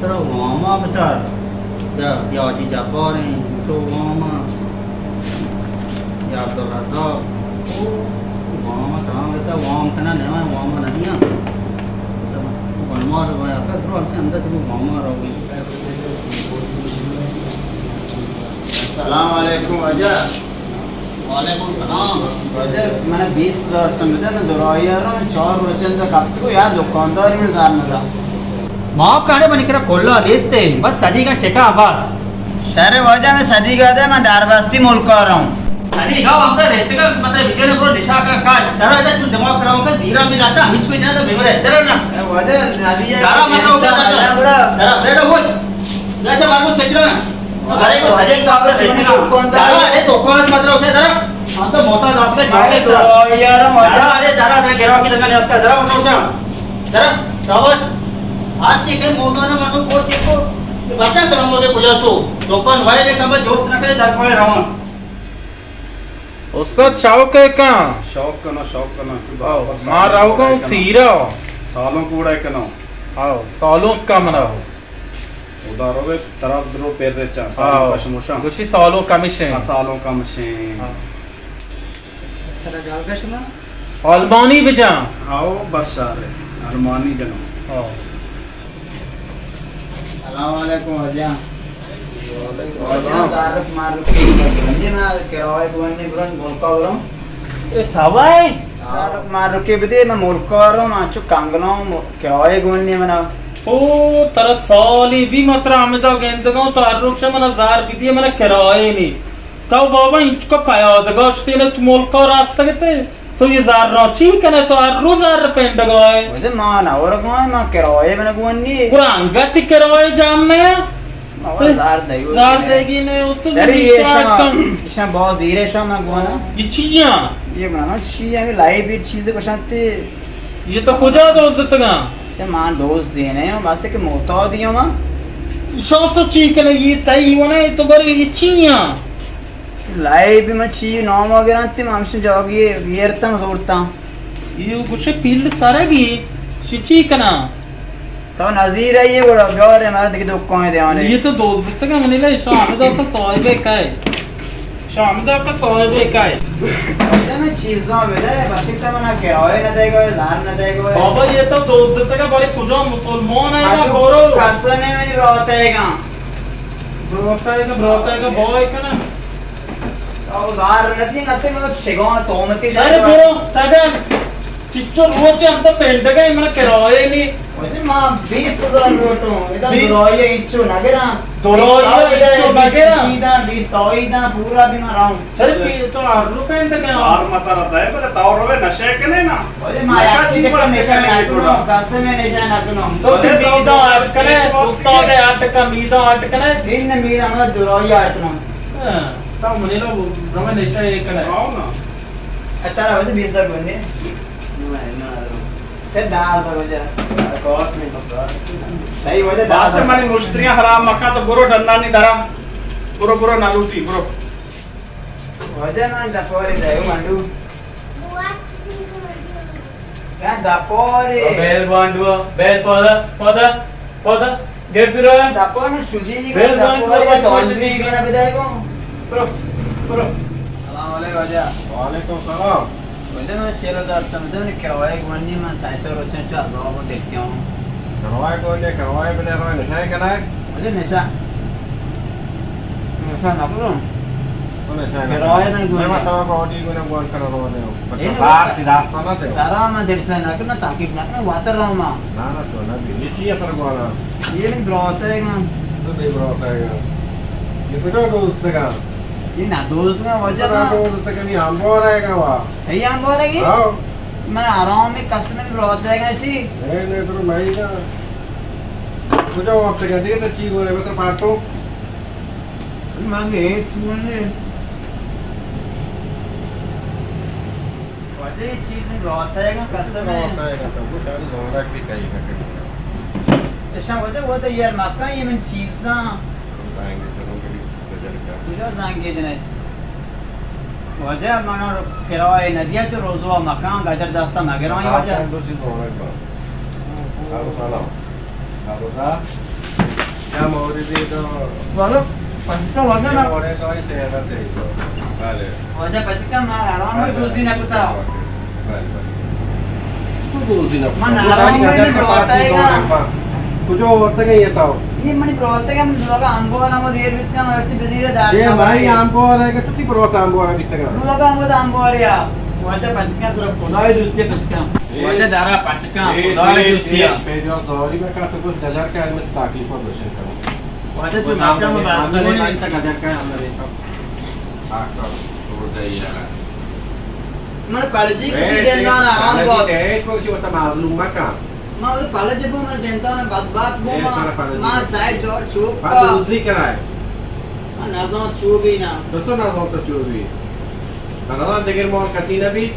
ترا واما بچار۔ یا، یا حاجی جبار ایں، چو واما۔ یا عبدالرزاق۔ او، واما کہاں بیتا، وام کنا نہ، واما نہ دیاں۔ بنمار بیا کر، برو، ہم سے اندر تو واما رو۔ السلام علیکم واجہ۔ وعلیکم السلام۔ واجہ، من بیست ہزار تومن بدے، من درائی ءَ رواں، چار روچ انت کپتگ ءُ یا دکاندار من زر ندا۔ معاف کنے، منی کرا کلا لیست ایں، بس صدیقا چکا بس۔ شر واجہ، من صدیقا دے، من دربستی ملکا رواں۔ صدیقا ہمدا رہتگا، مطلب، بگن برو نشا کا کاش، درا ادا چون دماغ خراب کر، دیرا بھی لاتا، ہمیچ کوئی جانا تو بیمر ہے، درا نا۔ اے واجہ، نادی ہے، درا مطلب، درا، درا، درا، درا، وہ، جیسے مارو کچرا۔ ارے کو سجے تو آپ نے دکاندار۔ ارے دکان مت رہو سے ذرا۔ ہم تو محتاج آپ کے جانے تو۔ یار مزہ۔ ارے ذرا میں گراہک کی دکان ہے اس کا ذرا مت رہو سے۔ ذرا شاباش۔ آج چیک ہے موضوع نا مانو کو چیک کو۔ بچا کرم لوگے کجا سو۔ دکان بھائی نے کم جوست نہ کرے در پائے رہا۔ استاد شوق ہے کہاں؟ شوق کنا، شوق کنا۔ ما رہو گا سیرا۔ سالوں کوڑا کنا۔ ہاں، سالوں کا منا ہو۔ ادا روے، ترا درو پیر رچاں، سالوں ہاں۔ کشموشاں۔ گوشی سالوں کمشیں۔ ہاں، سالوں کمشیں۔ ہاں۔ سرا جال کشما؟ آلمانی بجاں۔ آؤ، بس شار ہے۔ آلمانی جنو۔ ہاں۔ السلام علیکم واجہ۔ وعلیکم السلام۔ واجہ، تعارف معرفی بندی نا، کرائے بندی برن، ملکا برن۔ اے تھوائے؟ تعارف معرفی بدے، من ملکا رواں، من چو کنگلاں، کرایہ گون نی منا۔ او، ترا سالی بی من ترا ہمدا گندگاں، تو ہر روچ منا زار بدیے، منا کرایہ نی۔ تو بابا انچکا پیادگا شتے نہ، تو ملکا راستگتے، تو یہ زار را چی کنے، تو ہر روز زار پنڈگا ہے۔ وجہ ما نہ ورگا ہے، ما کرایہ منا گون نی۔ گڑا انگت کرایہ جان نہ۔ ما زار دئیگو زار دئیگی نہ، استاد، یار، یہ شاہ، شاہ باز دیرے شاہ من گوانا۔ یہ چیاں؟ یہ منا چیاں، یہ لائے بھی چیز گشنتے۔ یہ تو کجا دوزتگاں؟ چہ ما دوز دینے ہوں، بس کہ محتاج ہی ہوں ما۔ شاہ تو چی کنے، یہ تئی ہونا ہے تو بر یہ چیاں؟ لائے بھی من چی نام وغیرہ تے ما ہمشن جاگی ویرتم زورتم۔ یہ گوشے پیل سرگی، شی چی کنا؟ تو نظیر ئے، گڑا بیار ئے، مارا دگہ دکان دیانے۔ یہ تو دوزتگا منی لے، شاہ ہمدا کا صاحب کئے؟ شاہ ہمدا کا صاحب کئے؟ اچھا، میں چیزاں بدے، بس تو منا کرایہ نہ دے گا، زار نہ دے گا۔ بابا، یہ تو دوزتگا، بارے کجا مسلمان ہے یا برو؟ قسم ہے منی برات ہے گا۔ برات ہے گا، برات ہے گا، بھائی کنا۔ او زار ندی، نتے من شگان تومتی ارے جان۔ برو، تگا۔ چچو روچ ہم تو پینڈگا، من کرایہ نی۔ وجہ ما بیست ہزار لوٹوں، ادا بیست؟ درائی ہچو نگراں۔ درائی ہچو نگراں۔ بیست آئی داں، پورا بھی ما راؤں۔ ارے پی-، تو ہر رو پینڈگا۔ ہر متا رہتا ہے، بلے تو روے نشے کنے نا۔ وجہ ما نشہ چی واسطے نشہ نہ کنوں، قسم نشہ نہ کنوں۔ تو میدان اٹ کنے، استاد اٹ کا میدان اٹ کنے۔ دن میدان ما درائی اٹ کنوں۔ ہاں، تو منی لو روے نشہ یہ کنے۔ آؤ نا۔ اتارا وجہ بیست ہزار بندے۔ سے دہ ہزار وجہ۔ کار نہیں پکا۔ صحیح وجہ دہ ہزار۔ منی مشتریاں حرام مکا تو برو ڈنانی درا۔ برو، برو نہ لوٹی، برو۔ وجہ نا دپوری دے منڈو۔ کیا دپوری؟ بیل بانڈو، بیل پودا، پودا۔ پدا، گیٹ پہ رو۔ دپان شدی گا، بیل بانڈ دپان کو بچ سوال شدی۔ بھی شنا بدائے گو۔ برو، برو۔ سلام علیکم واجہ۔ وعلیکم السلام۔ واجہ من چیلو دار تم دن کروائی گونی من سائچو روچن چو عذاب و درسیاں۔ کروائی گونی، کروائی بلے روی نشائی کنائے۔ واجہ نشا۔ نشا نہ کرو۔ تو نشا نہ کرو۔ کروائی من گونی۔ میں تو گونی گونی گون کر رو دے۔ اے نہ بار تی داستان نہ دے۔ ترا من درسا نہ کرنا، تاکید نہ کرنا، واتر رہا ما۔ نہ، نہ، تو نہ بھی۔ یہ چیئے سر گوانا؟ یہ من برات ہے گا۔ تو بھی برات ہے گا۔ یہ کجا دوست ہے گا؟ یہ نہ دوست گا، وجہ کجا نہ۔ دوست ہے گا، نہیں ہم بور ہے گا وا۔ ہے ہم بور ہے گی؟ ہاں۔ من آرام میں قسم من برات ہے گا سی۔ نہیں، نہیں، تو میں ہی گا۔ کجا وقت گا، دیکھ تو چی بولے، میں تو پاٹو۔ من یہ چون نے۔ واجہ یہ چیز نہیں برات ہے گا، قسم ہے۔ برات ہے گا، تو وہ شاید زورا کی کہی گا کہ اشان واجہ وہ تو یار مکان یہ من چیزاں۔ زنگ چلو گڑی بجر کا۔ کجا زنگ دنے؟ واجہ منا کرایہ ندیا چو روزو مکان گجر دستا مگران واجہ۔ ہاں، دو چیز ہونا ہے۔ سلام۔ سلام۔ ہم اوری دے تو۔ والا، پنچ کا والا نا۔ یہ اوری تو ہی شہر ہے تو۔ بلے۔ واجہ پچکا ما حرام میں دزی نہ کتا۔ بلے، بلے۔ تو دزی نہ کتا۔ من حرام میں دزی نہ کتا۔ کجا ورتگ ئے تو؟ یہ منی بروتگ ہم لوگا آمبو نامو دیر بیتنا مرتی بزیر دار۔ یہ بھائی آمبو رہے گا، تو تی بروت آمبو رہا بیتگا۔ لوگا آمبو آمبو رہا۔ واجہ پچکا تو خدای دوستی پچکا۔ واجہ دارا پچکا، اے، خدای اے، دوستی اے، آ۔ پہ جو زوری میں کا تو کچھ گجر کا میں تکلیف ہو دوشن کروں۔ واجہ جو مکہ میں بات کرے نا، انت گجر کا ہم نے دیکھا۔ آ کا چھوڑ دے یار۔ من پرجی اے، کسی اے، دن دان آرام پرجی بہت۔ اے، کوئی سی وقت مظلوم مکان۔ ما وتی پلج بو، من جنتان بدبخت بو، اے، ما، سر پلج ما بو۔ سائے چور چوک بس کا۔ دزی کرائے۔ من نزان چو بی نا۔ دوستو نزان تو چو بی۔ نزان دگر مال کسی نبی۔